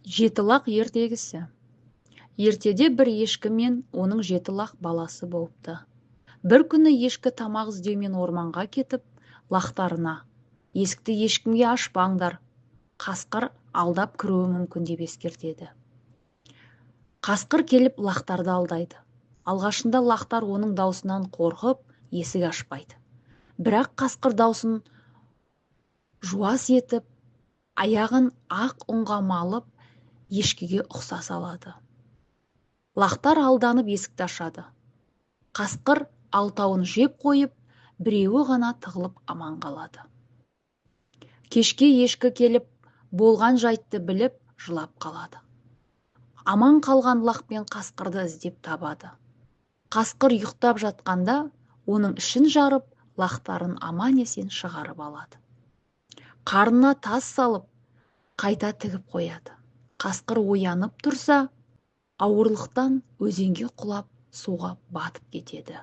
Жеті лақ ертегісі. Ертеде бір ешкі мен оның жеті лақ баласы болыпты. Бір күні ешкі тамақ іздеумен орманға кетіп, лақтарына: «Есікті ешкімге ашпаңдар, қасқыр алдап кіруі мүмкін», – деп ескертеді. Қасқыр келіп, лақтарды алдайды. Алғашында лақтар оның даусынан қорқып, есік ашпайды. Бірақ қасқыр даусын жуас етіп, аяғын ақ ұнға малып, ешкіге ұқсас алады. Лақтар алданып, есікті ашады. Қасқыр алтауын жеп қойып, біреуі ғана тығылып аман қалады. Кешке ешкі келіп, болған жайтты біліп, жылап қалады. Аман қалған лақ пен қасқырды іздеп табады. Қасқыр ұйықтап жатқанда, оның ішін жарып, лақтарын аман есен шығарып алады. Қарнына тас салып, қайта тігіп қояды. Қасқыр оянып тұрса, ауырлықтан өзенге құлап, суға батып кетеді.